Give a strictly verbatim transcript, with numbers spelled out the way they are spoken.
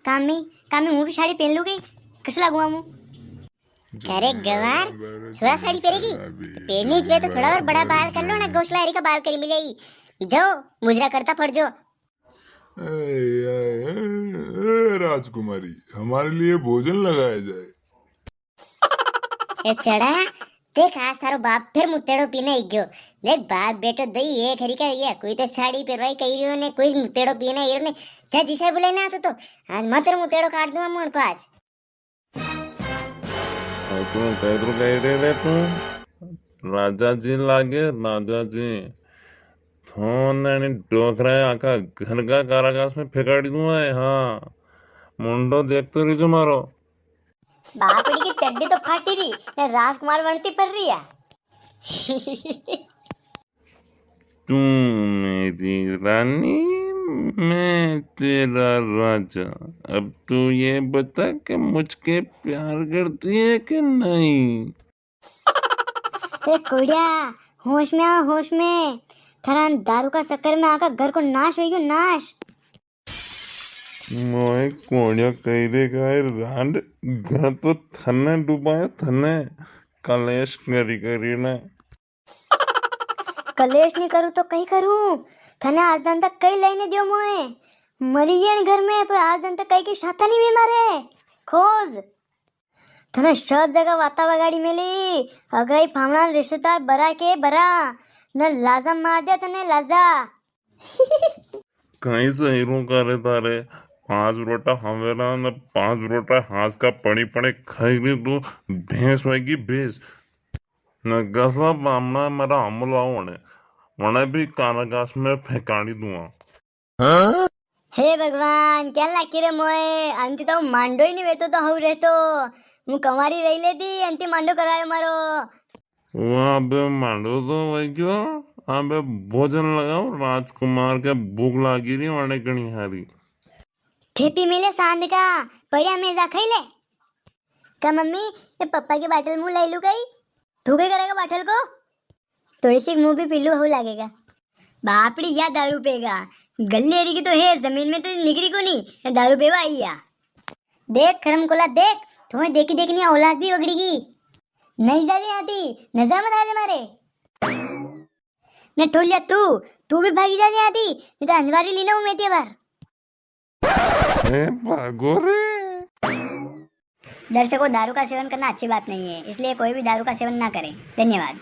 कामी, कामी, हूँ भी साड़ी पेन लूँ कई, कसो लागू हूँ? अरे गवार, छोरा साड़ी पेरेगी? पेरनी ज वे तो थोड़ा और बड़ा बाल कर लो ना, घोसला हरीका बाल करी मिलेगी। जाओ, मुजरा करता फट जो। ए, ए, ए, ए, राजकुमारी, हमारे लिए भोजन लगाया जाए। ए चढ़ा, देख आज थारो बाप फिर मुतेड़ो पीने आई गयो। देख बाप बेटो दई एक हरीका, ये कोई तो साड़ी पेरवाई कही रियो ने, कोई मुतेड़ो पीने आई रियो ने। जा जिसे बुलाई ना तो, तो आज मत मुतेड़ो काट दूंगा मुंड को आज। और तू कैदरू कह रहे रे तू? राजा जी लागे, राजा जी। थोने नी डोकरा है, आखा घर का कारागास में फेंकाड़ी दूंगा है, हाँ। मुंडो देखतो रहिजो मारो। बापड़ी की चड्डी तो फाटी री, ने राजकुमार बनती फिर री है। तू मेरी रानी, मैं तेरा राजा। अब तू ये बता कि मुझके प्यार करती है कि नहीं? ए कुड़िया, होश में आ, होश में। थारा दारू का चक्कर में आका घर को नाश हो गयो, नाश। मोए कोड़िया कह दे का रांड, घर तो थने डुबायो, थने। कलेश करी करी ने। कलेश नी करूँ तो कई करूँ? थने आज दन तक कई लेने दियो मोए? मरी गई घर में, पर आज दन तक कई की शाता नी हुई मारे। खोज। थने सब जगह वाता वगाड़ी मेली। अगराई फामणा रिश्तेदार बरा के बरा। न लाजा मार दिया थने लाजा। कई सही रू करे थारे। पांच रोटा हवेरा न पांच रोटा हांस का पड़ी पड़े खाई री तू। भैंस होएगी भैंस। न गसा बामणा मारा हमला होने, वने भी कारागास में फेंकाड़ी दूंगा। हे भगवान, क्या लागी रे मोए, अंती तो मांडो ही नी वेतो तो हऊ रहतो। मु कंवारी रही लेती, अंती मांडो करायो मारो। वाह बे, मांडो तो वही गयो। अबे भोजन लगाओ, राजकुमार के भूख लागी री, वने घणी हारी। थेपी मिले सांद का, पड़िया में जा खाई ले। का मम्मी, ये पप्पा की बाटल मु लाई लू कई? तू कई करेगा बाटल को? थोड़ी सी मु भी पी लू, हऊ लागेगा। बापड़ी या दारू पेगा, गल्लेरी की तो है, जमीन में तो निकरी कोनी, या दारू पेवा आई या। देख खरम कोला देख, तुम्हें देखी देखनी औलाद भी बगड़ी गई। नहीं जा रही आती, नजर मत आ जा मारे। ने टोलिया तू, तू भी भागी जा रही आती, नहीं तो अंजवारी लीना हूँ मैं ते बार। ए भागो रे। दर्शकों, दारू का सेवन करना अच्छी बात नहीं है, इसलिए कोई भी दारू का सेवन ना करें। धन्यवाद।